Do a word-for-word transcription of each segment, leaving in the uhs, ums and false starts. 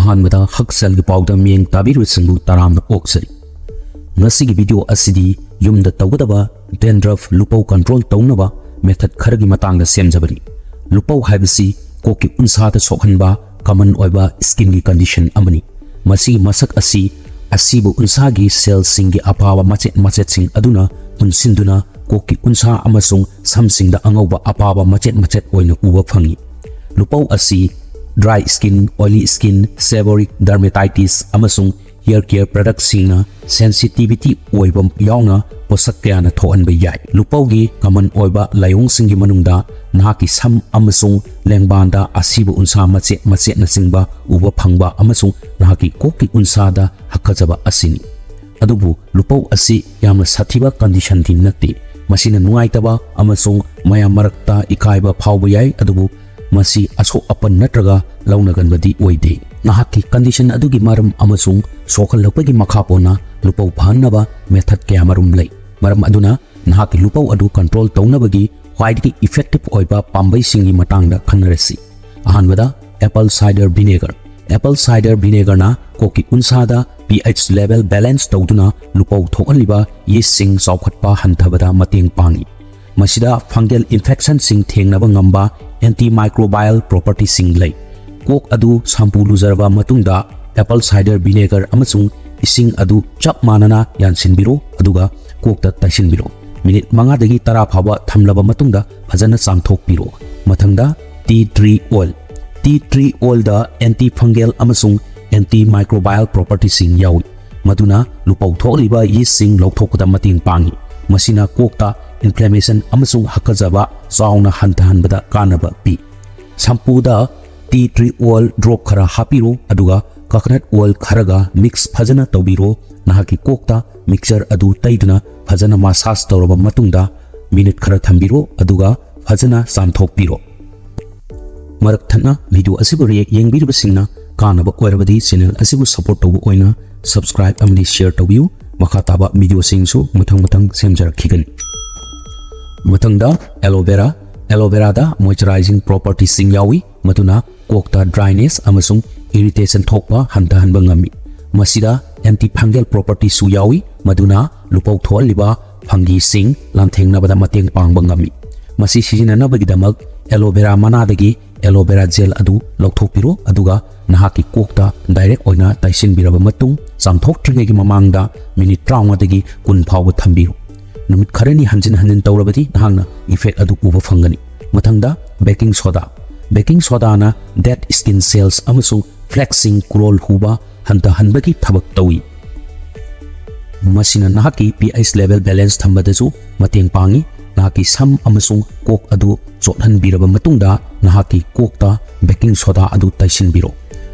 ꯑꯍꯥꯟꯕꯗ ꯍꯛꯁꯦꯜꯒꯤ ꯄꯥꯎꯗ ꯃꯤꯠꯌꯦꯡ ꯇꯥꯕꯤꯔꯤꯕꯁꯤꯡꯕꯨ ꯇꯔꯥꯝꯅ ꯑꯣꯛꯆꯔꯤ꯫ ꯉꯁꯤꯒꯤ ꯚꯤꯗꯤꯑꯣ ꯑꯁꯤꯗꯤ ꯌꯨꯝꯗ ꯇꯧꯒꯗꯕ dandruff ꯂꯨꯄꯧ control ꯇꯧꯅꯕ method ꯈꯔꯒꯤ ꯃꯇꯥꯡꯗ ꯁꯦꯝꯖꯕꯅꯤ꯫ ꯂꯨꯄꯧ ꯍꯥꯏꯕꯁꯤ ꯀꯣꯛꯀꯤ ꯎꯟꯁꯥꯗ ꯁꯣꯛꯍꯟꯕ common ꯑꯣꯏꯕ skinꯒꯤ condition ꯑꯃꯅꯤ꯫ ꯃꯁꯤꯒꯤ ꯃꯁꯛ ꯑꯁꯤ ꯑꯁꯤꯕ ꯎꯟꯁꯥꯒꯤ cellꯁꯤꯡꯒꯤ ꯑꯄꯥꯕ ꯃꯆꯦꯠ ꯃꯆꯦꯠꯁꯤꯡ ꯑꯗꯨꯅ ꯄꯨꯟꯁꯤꯟꯗꯨꯅ ꯀꯣꯛꯀꯤ ꯎꯟꯁꯥ ꯑꯃꯁꯨꯡ ꯁꯝꯁꯤꯡꯗ ꯑꯉꯧꯕ ꯑꯄꯥꯕ ꯃꯆꯦꯠ ꯃꯆꯦꯠ ꯑꯣꯏꯅ ꯎꯕ ꯐꯪꯏ꯫ ꯂꯨꯄꯧ ꯑꯁꯤ dry skin, oily skin, seborrheic dermatitis, ꯑꯃꯁꯨꯡ hair care productꯁꯤꯡꯅ sensitivity ꯑꯣꯏꯕ ꯌꯥꯎꯅ ꯄꯣꯠꯁꯛ ꯀꯌꯥꯅ ꯊꯣꯛꯍꯟꯕ ꯌꯥꯏ꯫ ꯂꯨꯄꯧꯒꯤ common ꯑꯣꯏꯕ ꯂꯥꯏꯑꯣꯡꯁꯤꯡꯒꯤ ꯃꯅꯨꯡꯗ ꯅꯍꯥꯛꯀꯤ ꯁꯝ ꯑꯃꯁꯨꯡ ꯂꯦꯡꯕꯥꯟꯗ ꯑꯁꯤꯕ ꯎꯟꯁꯥ ꯃꯆꯦꯠ ꯃꯆꯦꯠꯅꯆꯤꯡꯕ ꯎꯕ ꯐꯪꯕ ꯑꯃꯁꯨꯡ ꯅꯍꯥꯛꯀꯤ ꯀꯣꯛꯀꯤ ꯎꯟꯁꯥꯗ ꯍꯥꯀꯠꯆꯕ ꯑꯁꯤꯅꯤ꯫ ꯑꯗꯨꯕꯨ ꯂꯨꯄꯧ ꯑꯁꯤ ꯌꯥꯝꯅ ꯁꯥꯊꯤꯕ conditionꯗꯤ ꯅꯠꯇꯦ꯫ ꯃꯁꯤꯅ ꯅꯨꯡꯉꯥꯏꯇꯕ ꯑꯃꯁꯨꯡ ꯃꯌꯥꯝ ꯃꯔꯛꯇ ꯏꯀꯥꯏꯕ ꯐꯥꯎꯕ ꯌꯥꯏ, ꯑꯗꯨꯕꯨ ꯃꯁꯤ ꯑꯁꯣꯛ ꯑꯄꯟ ꯅꯠꯇ꯭ꯔꯒ ꯂꯧꯅꯒꯟꯕꯗꯤ ꯑꯣꯏꯗꯦ꯫ ꯅꯍꯥꯛꯀꯤ condition ꯑꯗꯨꯒꯤ ꯃꯔꯝ ꯑꯃꯁꯨꯡ ꯁꯣꯛꯍꯜꯂꯛꯄꯒꯤ ꯃꯈꯥ ꯄꯣꯟꯅ ꯂꯨꯄꯧ ꯐꯍꯟꯅꯕ method ꯀꯌꯥꯃꯔꯨꯝ ꯂꯩ꯫ ꯃꯔꯝ ꯑꯗꯨꯅ ꯅꯍꯥꯛꯀꯤ ꯂꯨꯄꯧ ꯑꯗꯨ control ꯇꯧꯅꯕꯒꯤ ꯈ꯭ꯋꯥꯏꯗꯒꯤ effective ꯑꯣꯏꯕ ꯄꯥꯝꯕꯩꯁꯤꯡꯒꯤ ꯃꯇꯥꯡꯗ ꯈꯟꯅꯔꯁꯤ꯫ ꯑꯍꯥꯟꯕꯗ, apple cider vinegar꯫ Apple cider vinegarꯅ ꯀꯣꯛꯀꯤ ꯎꯟꯁꯥꯗ pH level balance ꯇꯧꯗꯨꯅ ꯂꯨꯄꯧ ꯊꯣꯛꯍꯜꯂꯤꯕ yeastꯁꯤꯡ ꯆꯥꯎꯈꯠꯄ ꯍꯟꯊꯕꯗ ꯃꯇꯦꯡ ꯄꯥꯡꯏ꯫ ꯃꯁꯤꯗ fungal infectionꯁꯤꯡ ꯊꯦꯡꯅꯕ ꯉꯝꯕ antimicrobial propertyꯁꯤꯡ ꯂꯩ꯫ ꯀꯣꯛ ꯑꯗꯨ shampoo ꯂꯨꯖꯔꯕ ꯃꯇꯨꯡꯗ, apple cider vinegar ꯑꯃꯁꯨꯡ ꯏꯁꯤꯡ ꯑꯗꯨ ꯆꯞ ꯃꯥꯟꯅꯅ ꯌꯥꯟꯁꯤꯟꯕꯤꯔꯣ, ꯑꯗꯨꯒ ꯀꯣꯛꯇ ꯇꯩꯁꯤꯟꯕꯤꯔꯣ꯫ ꯃꯤꯅꯤꯠ ꯃꯉꯥꯗꯒꯤ ꯇꯔꯥ ꯐꯥꯎꯕ ꯊꯝꯂꯕ ꯃꯇꯨꯡꯗ ꯐꯖꯅ ꯆꯥꯝꯊꯣꯛꯄꯤꯔꯣ꯫ ꯃꯊꯪꯗ, tea tree oil꯫ Tea tree oilꯗ antifungal ꯑꯃꯁꯨꯡ antimicrobial propertyꯁꯤꯡ ꯌꯥꯎꯏ, ꯃꯗꯨꯅ ꯂꯨꯄꯧ ꯊꯣꯛꯂꯤꯕ yeastꯁꯤꯡ ꯂꯧꯊꯣꯛꯄꯗ ꯃꯇꯦꯡ ꯄꯥꯡꯏ꯫ ꯃꯁꯤꯅ ꯀꯣꯛꯇ inflammation ꯑꯃꯁꯨꯡ ꯍꯥꯀꯠꯆꯕ ꯆꯥꯎꯅ ꯍꯟꯊꯍꯟꯕꯗ ꯀꯥꯟꯅꯕ ꯄꯤ꯫ Shampooꯗ tea tree oil drop ꯈꯔ ꯍꯥꯞꯄꯤꯔꯨ, ꯑꯗꯨꯒ coconut oil ꯈꯔꯒ mix ꯐꯖꯅ ꯇꯧꯕꯤꯔꯣ꯫ ꯅꯍꯥꯛꯀꯤ ꯀꯣꯛꯇ mixture ꯑꯗꯨ ꯇꯩꯗꯨꯅ ꯐꯖꯅ massage ꯇꯧꯔꯕ ꯃꯇꯨꯡꯗ, ꯃꯤꯅꯤꯠ ꯈꯔ ꯊꯝꯕꯤꯔꯣ, ꯑꯗꯨꯒ ꯐꯖꯅ ꯆꯥꯝꯊꯣꯛꯄꯤꯔꯣ꯫ ꯃꯔꯛ ꯊꯠꯅ ꯚꯤꯗꯤꯑꯣ ꯑꯁꯤꯕꯨ react ꯌꯦꯡꯕꯤꯔꯤꯕꯁꯤꯡꯅ ꯀꯥꯟꯅꯕ ꯑꯣꯏꯔꯕꯗꯤ channel ꯑꯁꯤꯕꯨ support ꯇꯧꯕ ꯑꯣꯏꯅ subscribe ꯑꯃꯗꯤ share ꯇꯧꯕꯤꯌꯨ꯫ ꯃꯈꯥ ꯇꯥꯕ ꯚꯤꯗꯤꯑꯣꯁꯤꯡꯁꯨ ꯃꯊꯪ ꯃꯊꯪ ꯁꯦꯝꯖꯔꯛꯈꯤꯒꯅꯤ꯫ ꯃꯊꯪꯗ, aloe vera꯫ Aloe veraꯗ moisturizing propertyꯁꯤꯡ ꯌꯥꯎꯏ, ꯃꯗꯨꯅ ꯀꯣꯛꯇ dryness ꯑꯃꯁꯨꯡ ꯏꯔꯤꯇꯦꯁꯟ ꯊꯣꯛꯄ ꯍꯟꯊꯍꯟꯕ ꯉꯝꯃꯤ꯫ ꯃꯁꯤꯗ ꯑꯦꯟꯇꯤ ꯐꯪꯒꯦꯜ ꯄ꯭ꯔꯣꯄꯔꯇꯤꯁꯨ ꯌꯥꯎꯏ, ꯃꯗꯨꯅ ꯂꯨꯄꯧ ꯊꯣꯛꯍꯜꯂꯤꯕ ꯐꯪꯒꯤꯁꯤꯡ ꯂꯥꯟꯊꯦꯡꯅꯕꯗ ꯃꯇꯦꯡ ꯄꯥꯡꯕ ꯉꯝꯃꯤ꯫ ꯃꯁꯤ ꯁꯤꯖꯤꯟꯅꯅꯕꯒꯤꯗꯃꯛ ꯑꯦꯂꯣꯚꯦꯔꯥ ꯃꯅꯥꯗꯒꯤ ꯑꯦꯂꯣꯚꯦꯔꯥ ꯖꯦꯜ ꯑꯗꯨ ꯂꯧꯊꯣꯛꯄꯤꯔꯣ, ꯑꯗꯨꯒ ꯅꯍꯥꯛꯀꯤ ꯀꯣꯛꯇ ꯗꯥꯏꯔꯦꯛ ꯑꯣꯏꯅ ꯇꯩꯁꯤꯟꯕꯤꯔꯕ ꯃꯇꯨꯡ, ꯆꯥꯝꯊꯣꯛꯇ꯭ꯔꯤꯉꯩꯒꯤ ꯃꯃꯥꯡꯗ ꯃꯤꯅꯤꯠ ꯇꯔꯥꯃꯉꯥꯗꯒꯤ ꯀꯨꯟ ꯐꯥꯎꯕ ꯊꯝꯕꯤꯌꯨ꯫ ꯅꯨꯃꯤꯠ ꯈꯔꯅꯤ ꯍꯟꯖꯤꯟ ꯍꯟꯖꯤꯟ ꯇꯧꯔꯕꯗꯤ ꯅꯍꯥꯛꯅ ꯏꯐꯦꯛ ꯑꯗꯨ ꯎꯕ ꯐꯪꯒꯅꯤ꯫ ꯃꯊꯪꯗ, ꯕꯦꯀꯤꯡ ꯁꯣꯗꯥ꯫ ꯕꯦꯀꯤꯡ ꯁꯣꯗꯥꯅ ꯗꯦꯗ ꯁ꯭ꯀꯤꯟ ꯁꯦꯜꯁ ꯑꯃꯁꯨꯡ ꯐ꯭ꯂꯦꯛꯁꯁꯤꯡ ꯀꯨꯔꯣꯜ ꯍꯨꯕ ꯍꯟꯊꯍꯟꯕꯒꯤ ꯊꯕꯛ ꯇꯧꯏ꯫ ꯃꯁꯤꯅ ꯅꯍꯥꯛꯀꯤ ꯄꯤ ꯑꯩꯆ ꯂꯦꯚꯦꯜ ꯕꯦꯂꯦꯟꯁ ꯊꯝꯕꯗꯁꯨ ꯃꯇꯦꯡ ꯄꯥꯡꯏ꯫ ꯅꯍꯥꯛꯀꯤ ꯁꯝ ꯑꯃꯁꯨꯡ ꯀꯣꯛ ꯑꯗꯨ ꯆꯣꯠꯍꯟꯕꯤꯔꯕ ꯃꯇꯨꯡꯗ, ꯅꯍꯥꯛꯀꯤ ꯀꯣꯛꯇ ꯕꯦꯀꯤꯡ ꯁꯣꯗꯥ ꯑꯗꯨ ꯇꯩꯁꯤꯟꯕꯤꯔꯣ꯫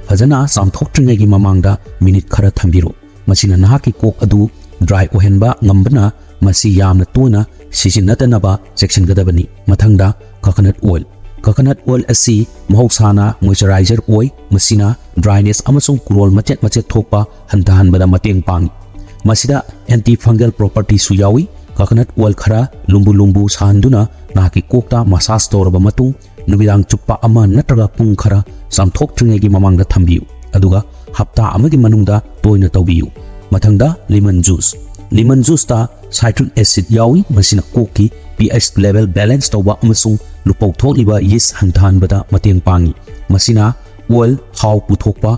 ꯐꯖꯅ ꯆꯥꯝꯊꯣꯛꯇ꯭ꯔꯤꯉꯩꯒꯤ ꯃꯃꯥꯡꯗ ꯃꯤꯅꯤꯠ ꯈꯔ ꯊꯝꯕꯤꯔꯣ꯫ ꯃꯁꯤꯅ ꯅꯍꯥꯛꯀꯤ ꯀꯣꯛ ꯑꯗꯨ ꯗ꯭ꯔꯥꯏ ꯑꯣꯏꯍꯟꯕ ꯉꯝꯕꯅ, ꯃꯁꯤ ꯌꯥꯝꯅ ꯇꯣꯏꯅ ꯁꯤꯖꯤꯟꯅꯗꯅꯕ ꯆꯦꯛꯁꯤꯟꯒꯗꯕꯅꯤ꯫ ꯃꯊꯪꯗ, ꯀꯣꯀꯣꯅꯠ ꯑꯣꯏꯜ꯫ ꯀꯣꯀꯣꯅꯠ ꯑꯣꯏꯜ ꯑꯁꯤ ꯃꯍꯧꯁꯥꯅ ꯃꯣꯏꯆꯔꯥꯏꯖꯔ ꯑꯣꯏ꯫ ꯃꯁꯤꯅ ꯗ꯭ꯔꯥꯏꯅꯦꯁ ꯑꯃꯁꯨꯡ ꯀꯨꯔꯣꯜ ꯃꯆꯦꯠ ꯃꯆꯦꯠ ꯊꯣꯛꯄ ꯍꯟꯊꯍꯟꯕꯗ ꯃꯇꯦꯡ ꯄꯥꯡꯏ꯫ ꯃꯁꯤꯗ ꯑꯦꯟꯇꯤ ꯐꯪꯒꯦꯜ ꯄ꯭ꯔꯣꯄꯔꯇꯤꯁꯨ ꯌꯥꯎꯏ꯫ ꯀꯣꯀꯣꯅꯠ ꯑꯣꯏꯜ ꯈꯔ ꯂꯨꯝꯕꯨ ꯂꯨꯝꯕꯨ ꯁꯥꯍꯟꯗꯨꯅ ꯅꯍꯥꯛꯀꯤ ꯀꯣꯛꯇ ꯃꯁꯥꯖ ꯇꯧꯔꯕ ꯃꯇꯨꯡ, ꯅꯨꯃꯤꯗꯥꯡ ꯆꯨꯞꯄ ꯑꯃ ꯅꯠꯇ꯭ꯔꯒ ꯄꯨꯡ ꯈꯔ ꯆꯥꯝꯊꯣꯛꯇ꯭ꯔꯤꯉꯩꯒꯤ ꯃꯃꯥꯡꯗ ꯊꯝꯕꯤꯌꯨ, ꯑꯗꯨꯒ ꯍꯞꯇꯥ ꯑꯃꯒꯤ ꯃꯅꯨꯡꯗ ꯇꯣꯏꯅ ꯇꯧꯕꯤꯌꯨ꯫ ꯃꯊꯪꯗ, ꯂꯤꯃꯟ ꯖꯨꯁ꯫ ꯂꯤꯃꯟ ꯖꯨꯁꯇ ꯁꯥꯏꯇ꯭ꯔꯤꯛ ꯑꯦꯁꯤꯗ ꯌꯥꯎꯏ, ꯃꯁꯤꯅ ꯀꯣꯛꯀꯤ ꯄꯤ ꯑꯩꯆ ꯂꯦꯚꯦꯜ ꯕꯦꯂꯦꯟꯁ ꯇꯧꯕ ꯑꯃꯁꯨꯡ ꯂꯨꯄꯧ ꯊꯣꯛꯂꯤꯕ ꯌꯤꯁ ꯍꯟꯊꯍꯟꯕꯗ ꯃꯇꯦꯡ ꯄꯥꯡꯏ꯫ ꯃꯁꯤꯅ ꯑꯣꯏꯜ, ꯊꯥꯎ ꯄꯨꯊꯣꯛꯄ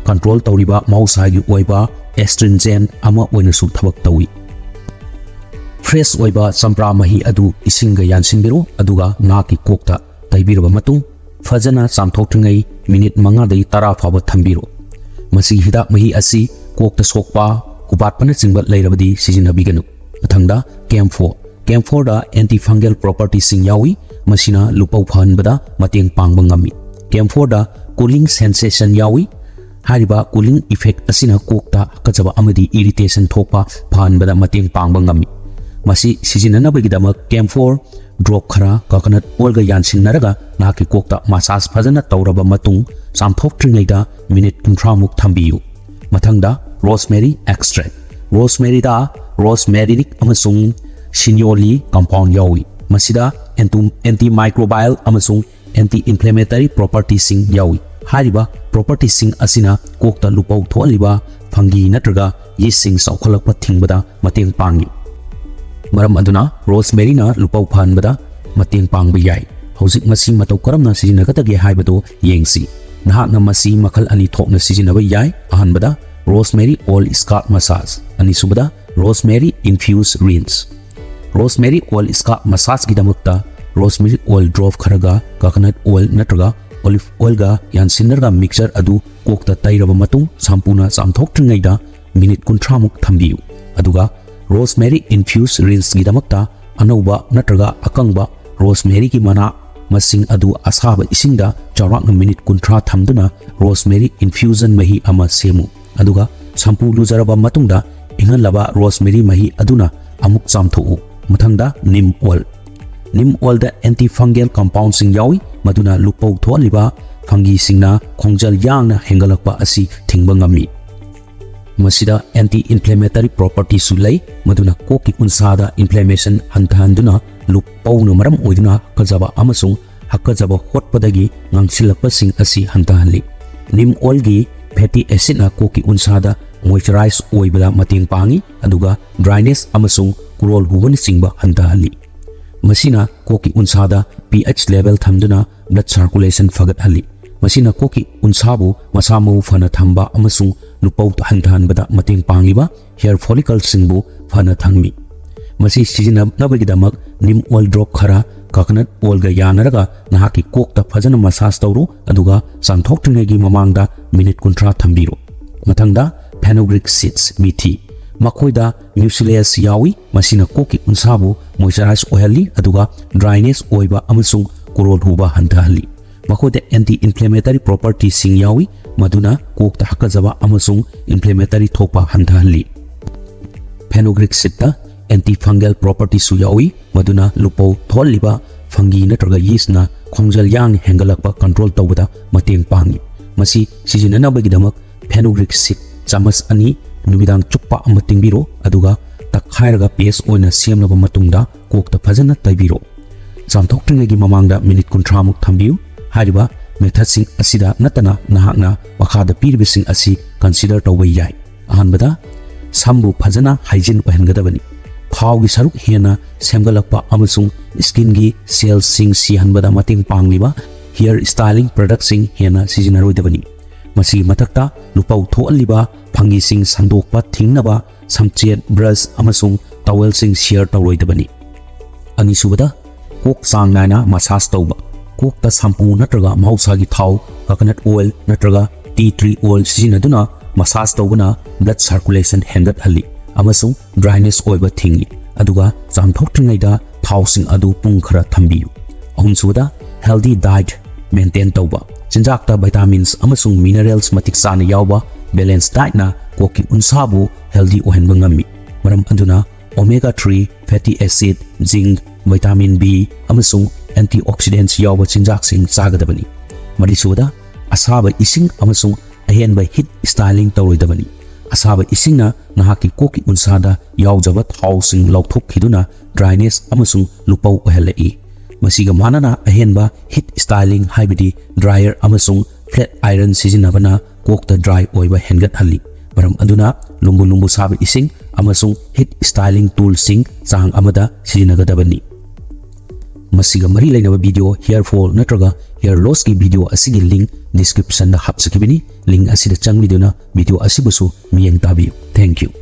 ꯀꯟꯇ꯭ꯔꯣꯜ ꯇꯧꯔꯤꯕ ꯃꯍꯧꯁꯥꯒꯤ ꯑꯣꯏꯕ ꯑꯦꯁꯇ꯭ꯔꯤꯟꯖꯦꯟ ꯑꯃ ꯑꯣꯏꯅꯁꯨ ꯊꯕꯛ ꯇꯧꯏ꯫ ꯐ꯭ꯔꯦꯁ ꯑꯣꯏꯕ ꯆꯝꯄ꯭ꯔꯥ ꯃꯍꯤ ꯑꯗꯨ ꯏꯁꯤꯡꯒ ꯌꯥꯟꯁꯤꯟꯕꯤꯔꯣ, ꯑꯗꯨꯒ ꯅꯍꯥꯛꯀꯤ ꯀꯣꯛꯇ ꯇꯩꯕꯤꯔꯕ ꯃꯇꯨꯡ, ꯐꯖꯅ ꯆꯥꯝꯊꯣꯛꯇ꯭ꯔꯤꯉꯩ ꯃꯤꯅꯤꯠ ꯃꯉꯥꯗꯒꯤ ꯇꯔꯥ ꯐꯥꯎꯕ ꯊꯝꯕꯤꯔꯣ꯫ ꯃꯁꯤꯒꯤ ꯍꯤꯗꯥꯛ ꯃꯍꯤ ꯑꯁꯤ ꯀꯣꯛꯇ ꯁꯣꯛꯄ, ꯈꯨꯕꯥꯠꯄꯅꯆꯤꯡꯕ ꯂꯩꯔꯕꯗꯤ ꯁꯤꯖꯤꯟꯅꯕꯤꯒꯅꯨ꯫ ꯃꯊꯪꯗ, ꯀꯦꯝꯐꯣꯔ꯫ ꯀꯦꯝꯐꯣꯔꯗ ꯑꯦꯟꯇꯤ ꯐꯪꯒꯦꯜ ꯄ꯭ꯔꯣꯄꯔꯇꯤꯁꯤꯡ ꯌꯥꯎꯏ, ꯃꯁꯤꯅ ꯂꯨꯄꯧ ꯐꯍꯟꯕꯗ ꯃꯇꯦꯡ ꯄꯥꯡꯕ ꯉꯝꯃꯤ꯫ ꯀꯦꯝꯐꯣꯔꯗ ꯀꯨꯂꯤꯡ ꯁꯦꯟꯁꯦꯁꯟ ꯌꯥꯎꯏ꯫ ꯍꯥꯏꯔꯤꯕ ꯀꯨꯂꯤꯡ ꯏꯐꯦꯛ ꯑꯁꯤꯅ ꯀꯣꯛꯇ ꯍꯥꯀꯠꯆꯕ ꯑꯃꯗꯤ ꯏꯔꯤꯇꯦꯁꯟ ꯊꯣꯛꯄ ꯐꯍꯟꯕꯗ ꯃꯇꯦꯡ ꯄꯥꯡꯕ ꯉꯝꯃꯤ꯫ ꯃꯁꯤ ꯁꯤꯖꯤꯟꯅꯅꯕꯒꯤꯗꯃꯛ ꯀꯦꯝꯐꯣꯔ ꯗ꯭ꯔꯣꯞ ꯈꯔ ꯀꯣꯀꯣꯅꯠ ꯑꯣꯏꯜꯒ ꯌꯥꯟꯁꯤꯟꯅꯔꯒ ꯅꯍꯥꯛꯀꯤ ꯀꯣꯛꯇ ꯃꯁꯥꯖ ꯐꯖꯅ ꯇꯧꯔꯕ ꯃꯇꯨꯡ, ꯆꯥꯝꯊꯣꯛꯇ꯭ꯔꯤꯉꯩꯗ ꯃꯤꯅꯤꯠ ꯀꯨꯟꯊ꯭ꯔꯥꯃꯨꯛ ꯊꯝꯕꯤꯌꯨ꯫ ꯃꯊꯪꯗ, ꯔꯣꯁꯃꯦꯔꯤ ꯑꯦꯛꯁꯇ꯭ꯔꯦꯛ꯫ ꯔꯣꯁꯃꯦꯔꯤꯗ ꯔꯣꯁꯃꯦꯔꯤꯅꯤꯛ ꯑꯃꯁꯨꯡ ꯁꯤꯅꯤꯌꯣꯂꯤ ꯀꯝꯄꯥꯎꯟ ꯌꯥꯎꯏ꯫ ꯃꯁꯤꯗ ꯑꯦꯟꯇꯨ-, ꯑꯦꯟꯇꯤ ꯃꯥꯏꯀ꯭ꯔꯣꯕꯥꯏꯜ ꯑꯃꯁꯨꯡ ꯑꯦꯟꯇꯤ ꯏꯟꯐ꯭ꯂꯦꯃꯦꯇꯔꯤ ꯄ꯭ꯔꯣꯄꯔꯇꯤꯁꯤꯡ ꯌꯥꯎꯏ꯫ ꯍꯥꯏꯔꯤꯕ propertyꯁꯤꯡ ꯑꯁꯤꯅ ꯀꯣꯛꯇ ꯂꯨꯄꯧ ꯊꯣꯛꯍꯜꯂꯤꯕ fungi ꯅꯠꯇ꯭ꯔꯒ yeastꯁꯤꯡ ꯆꯥꯎꯈꯠꯂꯛꯄ ꯊꯤꯡꯕꯗ ꯃꯇꯦꯡ ꯄꯥꯡꯏ꯫ ꯃꯔꯝ ꯑꯗꯨꯅ rosemaryꯅ ꯂꯨꯄꯧ ꯐꯍꯟꯕꯗ ꯃꯇꯦꯡ ꯄꯥꯡꯕ ꯌꯥꯏ꯫ ꯍꯧꯖꯤꯛ ꯃꯁꯤ ꯃꯇꯧ ꯀꯔꯝꯅ ꯁꯤꯖꯤꯟꯅꯒꯗꯒꯦ ꯍꯥꯏꯕꯗꯨ ꯌꯦꯡꯁꯤ꯫ ꯅꯍꯥꯛꯅ ꯃꯁꯤ ꯃꯈꯜ ꯑꯅꯤ ꯊꯣꯛꯅ ꯁꯤꯖꯤꯟꯅꯕ ꯌꯥꯏ꯫ ꯑꯍꯥꯟꯕꯗ, rosemary oil scalp massage꯫ ꯑꯅꯤꯁꯨꯕꯗ, rosemary infused rinse꯫ Rosemary oil scalp massageꯒꯤꯗꯃꯛꯇ rosemary oil drop ꯈꯔꯒ coconut oil ꯅꯠꯇ꯭ꯔꯒ olive oilꯒ ꯌꯥꯟꯁꯤꯟꯅꯔꯒ mixture ꯑꯗꯨ ꯀꯣꯛꯇ ꯇꯩꯔꯕ ꯃꯇꯨꯡ shampooꯅ ꯆꯥꯝꯊꯣꯛꯇ꯭ꯔꯤꯉꯩꯗ minute ꯀꯨꯟꯊ꯭ꯔꯥꯃꯨꯛ ꯊꯝꯕꯤꯌꯨ꯫ ꯑꯗꯨꯒ rosemary infused rinseꯒꯤꯗꯃꯛꯇ ꯑꯅꯧꯕ ꯅꯠꯇ꯭ꯔꯒ ꯑꯀꯪꯕ rosemaryꯒꯤ ꯃꯅꯥ ꯃꯁꯤꯡ ꯑꯗꯨ ꯑꯁꯥꯕ ꯏꯁꯤꯡꯗ ꯆꯥꯎꯔꯥꯛꯅ minute ꯀꯨꯟꯊ꯭ꯔꯥ ꯊꯝꯗꯨꯅ rosemary infusion ꯃꯍꯤ ꯑꯃ ꯁꯦꯝꯃꯨ꯫ ꯑꯗꯨꯒ shampoo ꯂꯨꯖꯔꯕ ꯃꯇꯨꯡꯗ ꯏꯪꯍꯜꯂꯕ rosemary ꯃꯍꯤ ꯑꯗꯨꯅ ꯑꯃꯨꯛ ꯆꯥꯝꯊꯣꯛꯎ꯫ ꯃꯊꯪꯗ, neem oil꯫ Neem oilꯗ antifungal compoundꯁꯤꯡ ꯌꯥꯎꯏ, ꯃꯗꯨꯅ ꯂꯨꯄꯧ ꯊꯣꯛꯍꯜꯂꯤꯕ fungiꯁꯤꯡꯅ ꯈꯣꯡꯖꯦꯜ ꯌꯥꯡꯅ ꯍꯦꯟꯒꯠꯂꯛꯄ ꯑꯁꯤ ꯊꯤꯡꯕ ꯉꯝꯃꯤ꯫ ꯃꯁꯤꯗ anti-inflammatory propertyꯁꯨ ꯂꯩ, ꯃꯗꯨꯅ ꯀꯣꯛꯀꯤ ꯎꯟꯁꯥꯗ inflammation ꯍꯟꯊꯍꯟꯗꯨꯅ ꯂꯨꯄꯧꯅ ꯃꯔꯝ ꯑꯣꯏꯗꯨꯅ ꯍꯥꯀꯠꯖꯕ ꯑꯃꯁꯨꯡ ꯍꯥꯀꯠꯖꯕ ꯍꯣꯠꯄꯗꯒꯤ ꯉꯥꯡꯁꯤꯜꯂꯛꯄꯁꯤꯡ ꯑꯁꯤ ꯍꯟꯊꯍꯜꯂꯤ꯫ Neem oilꯒꯤ fatty acidꯅ ꯀꯣꯛꯀꯤ ꯎꯟꯁꯥꯗ moisturize ꯑꯣꯏꯕꯗ ꯃꯇꯦꯡ ꯄꯥꯡꯏ, ꯑꯗꯨꯒ dryness ꯑꯃꯁꯨꯡ ꯀꯨꯔꯣꯜ ꯍꯨꯕꯅꯆꯤꯡꯕ ꯍꯟꯊꯍꯜꯂꯤ꯫ ꯃꯁꯤꯅ ꯀꯣꯛꯀꯤ ꯎꯟꯁꯥꯗ pH level ꯊꯝꯗꯨꯅ blood circulation ꯐꯒꯠꯍꯜꯂꯤ꯫ ꯃꯁꯤꯅ ꯀꯣꯛꯀꯤ ꯎꯟꯁꯥꯕꯨ ꯃꯁꯥ ꯃꯎ ꯐꯅ ꯊꯝꯕ ꯑꯃꯁꯨꯡ ꯂꯨꯄꯧ ꯍꯟꯊꯍꯟꯕꯗ ꯃꯇꯦꯡ ꯄꯥꯡꯂꯤꯕ hair follicleꯁꯤꯡꯕꯨ ꯐꯅ ꯊꯝꯃꯤ꯫ ꯃꯁꯤ ꯁꯤꯖꯤꯟꯅꯅꯕꯒꯤꯗꯃꯛ neem oil drop ꯈꯔ coconut oilꯒ ꯌꯥꯅꯔꯒ ꯅꯍꯥꯛꯀꯤ ꯀꯣꯛꯇ ꯐꯖꯅ massage ꯇꯧꯔꯨ, ꯑꯗꯨꯒ ꯆꯥꯝꯊꯣꯛꯇ꯭ꯔꯤꯉꯩꯒꯤ ꯃꯃꯥꯡꯗ minute ꯀꯨꯟꯊ꯭ꯔꯥ ꯊꯝꯕꯤꯔꯨ꯫ ꯃꯊꯪꯗ, fenugreek seeds, ꯃꯤꯊꯤ꯫ ꯃꯈꯣꯏꯗ mucilage ꯌꯥꯎꯏ, ꯃꯁꯤꯅ ꯀꯣꯛꯀꯤ ꯎꯟꯁꯥꯕꯨ moisturize ꯑꯣꯏꯍꯜꯂꯤ, ꯑꯗꯨꯒ dryness ꯑꯣꯏꯕ ꯑꯃꯁꯨꯡ ꯀꯨꯔꯣꯜ ꯍꯨꯕ ꯍꯟꯊꯍꯜꯂꯤ꯫ ꯃꯈꯣꯏꯗ anti-inflammatory propertyꯁꯤꯡ ꯌꯥꯎꯏ, ꯃꯗꯨꯅ ꯀꯣꯛꯇ ꯍꯥꯀꯠꯖꯕ ꯑꯃꯁꯨꯡ inflammatory ꯊꯣꯛꯄ ꯍꯟꯊꯍꯜꯂꯤ꯫ Fenugreek seedꯇ antifungal propertyꯁꯨ ꯌꯥꯎꯏ, ꯃꯗꯨꯅ ꯂꯨꯄꯧ ꯊꯣꯛꯍꯜꯂꯤꯕ fungi ꯅꯠꯇ꯭ꯔꯒ yeastꯅ ꯈꯣꯡꯖꯦꯜ ꯌꯥꯡꯅ ꯍꯦꯟꯒꯠꯂꯛꯄ control ꯇꯧꯕꯗ ꯃꯇꯦꯡ ꯄꯥꯡꯏ꯫ ꯃꯁꯤ ꯁꯤꯖꯤꯟꯅꯅꯕꯒꯤꯗꯃꯛ fenugreek seed ꯆꯥꯃꯁ ꯑꯅꯤ ꯅꯨꯃꯤꯗꯥꯡ ꯆꯨꯞꯄ ꯑꯃ ꯇꯤꯡꯕꯤꯔꯣ, ꯑꯗꯨꯒ ꯇꯛꯈꯥꯏꯔꯒ paste ꯑꯣꯏꯅ ꯁꯦꯝꯂꯕ ꯃꯇꯨꯡꯗ ꯀꯣꯛꯇ ꯐꯖꯅ ꯇꯩꯕꯤꯔꯣ꯫ ꯆꯥꯝꯊꯣꯛꯇ꯭ꯔꯤꯉꯩꯒꯤ ꯃꯃꯥꯡꯗ minute ꯀꯨꯟꯊ꯭ꯔꯥꯃꯨꯛ ꯊꯝꯕꯤꯌꯨ꯫ ꯍꯥꯏꯔꯤꯕ Methodꯁꯤꯡ ꯑꯁꯤꯗ ꯅꯠꯇꯅ ꯅꯍꯥꯛꯅ ꯃꯈꯥꯗ ꯄꯤꯔꯤꯕꯁꯤꯡ ꯑꯁꯤ consider ꯇꯧꯕ ꯌꯥꯏ꯫ ꯑꯍꯥꯟꯕꯗ, ꯁꯝꯕꯨ ꯐꯖꯅ hygiene ꯑꯣꯏꯍꯟꯒꯗꯕꯅꯤ꯫ ꯊꯥꯎꯒꯤ ꯁꯔꯨꯛ ꯍꯦꯟꯅ ꯁꯦꯝꯒꯠꯂꯛꯄ ꯑꯃꯁꯨꯡ skinꯒꯤ cellꯁꯤꯡ ꯁꯤꯍꯟꯕꯗ ꯃꯇꯦꯡ ꯄꯥꯡꯂꯤꯕ hair styling productꯁꯤꯡ ꯍꯦꯟꯅ ꯁꯤꯖꯤꯟꯅꯔꯣꯏꯗꯕꯅꯤ꯫ ꯃꯁꯤꯒꯤ ꯃꯊꯛꯇ, ꯂꯨꯄꯧ ꯊꯣꯛꯍꯜꯂꯤꯕ ꯐꯪꯒꯤꯁꯤꯡ ꯁꯟꯗꯣꯛꯄ ꯊꯤꯡꯅꯕ ꯁꯝꯆꯦꯠ, brush ꯑꯃꯁꯨꯡ towelꯁꯤꯡ share ꯇꯧꯔꯣꯏꯗꯕꯅꯤ꯫ ꯑꯅꯤꯁꯨꯕꯗ, ꯀꯣꯛ ꯆꯥꯡ ꯅꯥꯏꯅ massage ꯇꯧꯕ꯫ ꯀꯣꯛꯇ shampoo ꯅꯠꯇ꯭ꯔꯒ ꯃꯍꯧꯁꯥꯒꯤ ꯊꯥꯎ, coconut oil ꯅꯠꯇ꯭ꯔꯒ tea tree oil ꯁꯤꯖꯤꯟꯅꯗꯨꯅ massage ꯇꯧꯕꯅ blood circulation ꯍꯦꯟꯒꯠꯍꯜꯂꯤ ꯑꯃꯁꯨꯡ dryness ꯑꯣꯏꯕ ꯊꯤꯡꯏ꯫ ꯑꯗꯨꯒ ꯆꯥꯝꯊꯣꯛꯇ꯭ꯔꯤꯉꯩꯗ ꯊꯥꯎꯁꯤꯡ ꯑꯗꯨ ꯄꯨꯡ ꯈꯔ ꯊꯝꯕꯤꯌꯨ꯫ ꯑꯍꯨꯝꯁꯨꯕꯗ, healthy diet maintain ꯇꯧꯕ꯫ ꯆꯤꯟꯖꯥꯛꯇ vitamins ꯑꯃꯁꯨꯡ minerals ꯃꯇꯤꯛ ꯆꯥꯅ ꯌꯥꯎꯕ balanced dietꯅ ꯀꯣꯛꯀꯤ ꯎꯟꯁꯥꯕꯨ healthy ꯑꯣꯏꯍꯟꯕ ꯉꯝꯃꯤ꯫ ꯃꯔꯝ ꯑꯗꯨꯅ, omega three fatty acid, zinc, vitamin B ꯑꯃꯁꯨꯡ antioxidants ꯌꯥꯎꯕ ꯆꯤꯟꯖꯥꯛꯁꯤꯡ ꯆꯥꯒꯗꯕꯅꯤ꯫ ꯃꯔꯤꯁꯨꯕꯗ, ꯑꯁꯥꯕ ꯏꯁꯤꯡ ꯑꯃꯁꯨꯡ ꯑꯍꯦꯟꯕ heat styling ꯇꯧꯔꯣꯏꯗꯕꯅꯤ꯫ ꯑꯁꯥꯕ ꯏꯁꯤꯡꯅ ꯅꯍꯥꯛꯀꯤ ꯀꯣꯛꯀꯤ ꯎꯟꯁꯥꯗ ꯌꯥꯎꯖꯕ ꯊꯥꯎꯁꯤꯡ ꯂꯧꯊꯣꯛꯈꯤꯗꯨꯅ dryness ꯑꯃꯁꯨꯡ ꯂꯨꯄꯧ ꯑꯣꯏꯍꯜꯂꯛꯏ꯫ ꯃꯁꯤꯒ ꯃꯥꯟꯅꯅ, ꯑꯍꯦꯟꯕ heat styling, ꯍꯥꯏꯕꯗꯤ dryer ꯑꯃꯁꯨꯡ flat iron ꯁꯤꯖꯤꯟꯅꯕꯅ ꯀꯣꯛꯇ dry ꯑꯣꯏꯕ ꯍꯦꯟꯒꯠꯍꯜꯂꯤ꯫ ꯃꯔꯝ ꯑꯗꯨꯅ, ꯂꯨꯝꯕꯨ ꯂꯨꯝꯕꯨ ꯁꯥꯕ ꯏꯁꯤꯡ ꯑꯃꯁꯨꯡ heat styling toolꯁꯤꯡ ꯆꯥꯡ ꯑꯃꯗ ꯁꯤꯖꯤꯟꯅꯒꯗꯕꯅꯤ꯫ ꯃꯁꯤꯒ ꯃꯔꯤ ꯂꯩꯅꯕ video, hair fall ꯅꯠꯇ꯭ꯔꯒ hair lossꯀꯤ video ꯑꯁꯤꯒꯤ link descriptionꯗ ꯍꯥꯞꯆꯈꯤꯕꯅꯤ꯫ Link ꯑꯁꯤꯗ ꯆꯪꯕꯤꯗꯨꯅ video ꯑꯁꯤꯕꯨꯁꯨ ꯃꯤꯠꯌꯦꯡ ꯇꯥꯕꯤꯌꯨ꯫ Thank you꯫